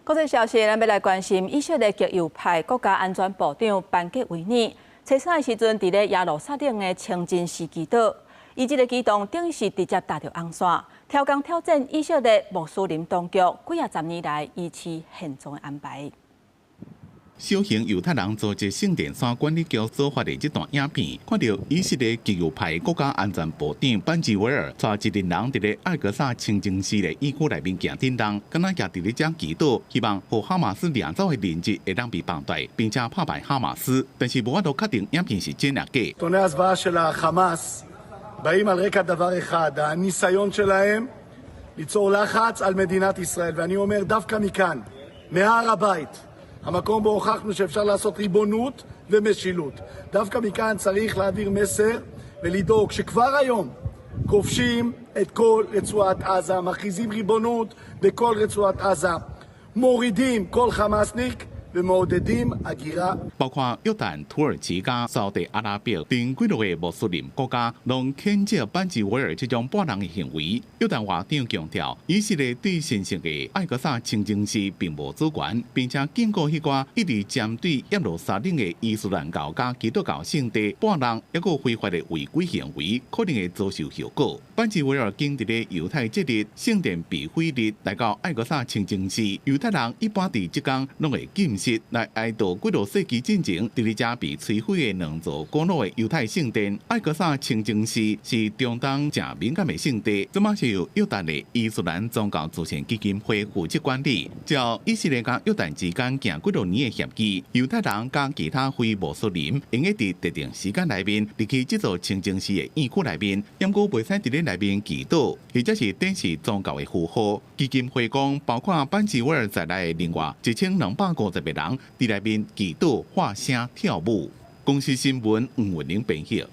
國際消息，咱欲來關心以色列極右派國家安全部長班格維爾，初三的時陣，佇咧耶路撒冷的清真寺祈禱，伊這个舉動等於是直接踏著紅線，刁工挑戰以色列穆斯林當局幾仔十年來維持現狀的安排。小型猶太人組織聖殿山管理局所發的這段影片，看著以色列極右派國家安全部長班吉維爾帶一群人佇咧艾格薩清真寺的院區內面行振動，敢若徛佇咧遮祈禱，希望予哈馬斯掠走的人質會當被放綴，並且拍敗哈馬斯。但是無法度確定影片是真抑假。 סרטוני הזוועה של החמאס באים על רקע דבר אחד, הניסיון שלהם ליצור לחץ על מדינת ישראל. ואני אומר דווקא מכאן, מהר הבית, המקום בו הוכחנו שאפשר לעשות ריבונות ומשילות. דווקא מכאן צריך להעביר מסר ולדאוג שכבר היום כובשים את כל רצועת עזה, מכריזים ריבונות בכל רצועת עזה, מורידים כל חמאסניק ומעודדים הגירה. 包括約旦、土耳其佮沙特阿拉伯等幾落个穆斯林國家，攏譴責班吉維爾這種跋人的行為。約旦外長強調，以色列對神聖的艾格薩清真寺並無主權，並且警告彼寡一直針對耶路撒冷的伊斯蘭教佮基督教聖地跋人，抑閣非法的違規行為，可能會遭受後果。班吉維爾今佇咧猶太節日聖殿被毀日來到艾格薩清真寺，猶太人一般佇這工攏會禁食來哀悼幾落世紀進前佇咧遮被摧毀的兩座古老的猶太聖殿。艾格薩清真寺是中東誠敏感的聖地，這馬是由約旦的伊斯蘭宗教慈善基金會負責管理。照以色列佮約旦之間行幾落年的協議，猶太人佮其他非穆斯林會用佇特定時間內面入去這座清真寺的院區內面，毋過袂使佇咧內面祈禱，或者是展示宗教的符號。基金會講，包括班吉維爾在內的另外1250個人佇內面祈禱、發聲、跳舞。公視新聞黃文玲編譯。